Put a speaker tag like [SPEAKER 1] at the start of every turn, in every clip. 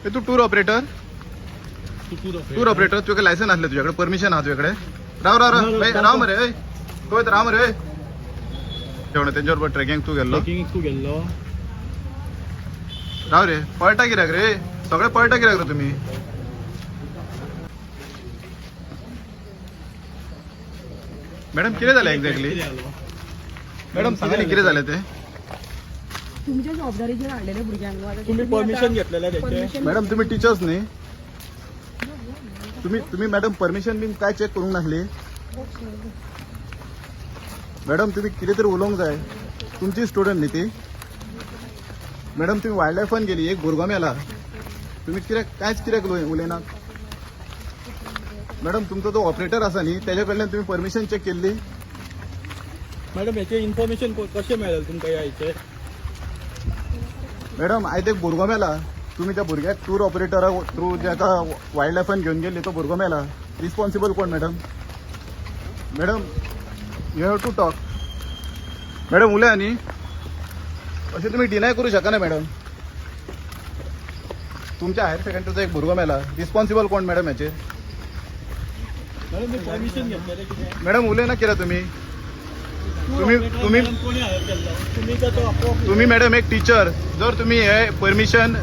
[SPEAKER 1] तूं tour operator? Tour operator, तुका license आसलें तुज्याकडे? परमिशन आहा तुझ्याकडे? राव राव राव, राव मरे, खंय राव मरे. जेवण तेंच्या बरोबर ट्रेकिंग तूं गेल्लो?
[SPEAKER 2] ट्रेकिंग तूं गेल्लो?
[SPEAKER 1] राव रे, पळटा कित्याक रे? सगळे पळटा कित्याक रे तुमी? मॅडम, कितें जालें एक्झॅक्टली? मॅडम, सांगा न्ही कितें जालें तें.
[SPEAKER 3] तुमच्या जबाबदारीचेर हाडलेले भुरग्यांक.
[SPEAKER 2] तुम्ही परमिशन घेतलेलें तेंचें?
[SPEAKER 1] मॅडम, तुम्ही टिचर्स न्ही? तुम्ही तुम्ही मॅडम परमिशन बीन काय चेक करूंक नासली? मॅडम, तुम्ही कितें तरी उलोवंक जाय. तुमची स्टुडंट न्ही ती? मॅडम, तुम्ही वायल्ड लायफान गेली, एक भुरगो मेला, तुम्ही कित्याक कांयच कित्याक उलयनात? मॅडम, तुमचो तो ऑपरेटर आसा न्ही, तेज्या कडल्यान तुम्ही परमिशन चेक केल्ली?
[SPEAKER 2] मॅडम, हेचें इन्फॉर्मेशन कशें मेळ्ळें तुमकां ह्या हेचें?
[SPEAKER 1] मॅडम, आयज एक भुरगो मेला. तुम्ही त्या भुरग्याक टूर ऑपरेटरा थ्रू ज्याका वायल्ड लायफान घेवन गेल्ली, तो भुरगो मेला. रिस्पॉन्सिबल कोण madam? Madam, you have to talk. Madam, उलया न्ही. अशें तुमी डिनाय करूं शकना मॅडम. तुमच्या हायर सेकंडरीचो एक भुरगो मेला, रिस्पॉन्सिबल कोण मॅडम हेचेर?
[SPEAKER 2] मॅडम, तुम्ही परमिशन घेतलेलें कितें?
[SPEAKER 1] मॅडम, उलयना कित्याक तुमी? तुम्ही तुम्ही
[SPEAKER 2] कोणी हायर केल्लो तुम्ही का तो आपोआप?
[SPEAKER 1] तुम्ही मॅडम एक टीचर, जर तुम्ही हे परमिशन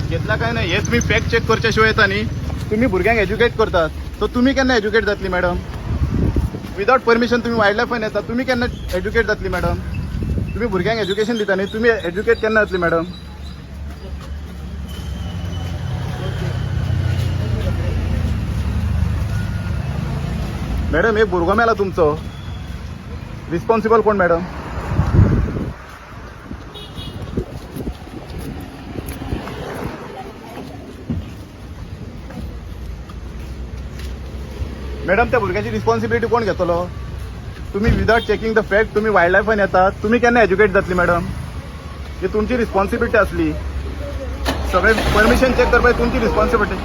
[SPEAKER 1] घेतला काय नाही हे तुम्ही फॅक्ट चेक करच्या शिवाय येता न्ही. तुम्ही भुरग्यांक एज्युकेट करतात, सो तुम्ही केन्ना एज्युकेट जातली मॅडम? विदाउट परमिशन तुम्ही वायल्ड लायफान येता, तुम्ही केन्ना एज्युकेट जातली मॅडम? तुम्ही भुरग्यांक एज्युकेशन दिता न्ही, तुम्ही एज्युकेट केन्ना जातली मॅडम? मॅडम, एक भुरगो मेला तुमचो, रिस्पॉन्सिबल कोण मॅडम? मॅडम, त्या भुरग्याची रिस्पॉन्सिबिलिटी कोण घेतलो? तुम्ही विदाउट चेकिंग the fact तुम्ही वायल्ड लायफान येतात, तुम्ही केन्ना एज्युकेट जातली मॅडम? ही तुमची रिस्पॉन्सिबिलिटी असली. सगळे परमिशन चेक करपाची तुमची रिस्पॉन्सिबिलिटी.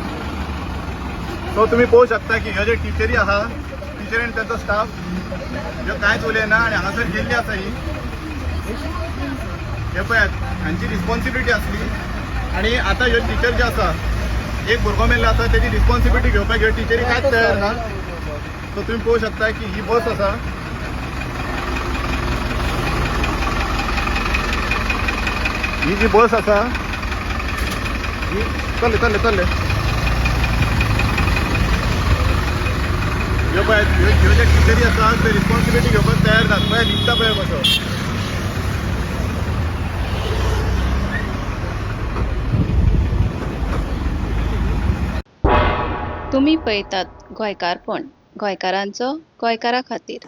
[SPEAKER 1] सो तुम्ही पळोवंक शकता की ह्यो जे टिचरी आहा, टिचरी आनी तांचो स्टाफ ह्यो कांयच उलयना आनी हांगासर गेल्ली आसा ही. हे पळयात, हांची रिस्पॉन्सिबिलिटी आसली आनी आतां ह्यो टिचर जे आसा, एक भुरगो मेल्लो आसा, तेजी रिस्पॉन्सिबिलिटी घेवपाक ह्यो टिचरी कांयच तयार ना. सो तुम्ही पळोवंक शकता की ही बस आसा, ही जी बस आसा ही चल्ले चल्ले चल्ले. ह्यो पळयात, ह्यो ह्यो ज्या टिचरी आसा ते रिस्पॉन्सिबिलिटी घेवपाक तयार नात. पळय, लिपता पळय कसो.
[SPEAKER 4] तुमी पळयतात गोंयकारपण, गोंयकारांचो गोंयकारा खातीर.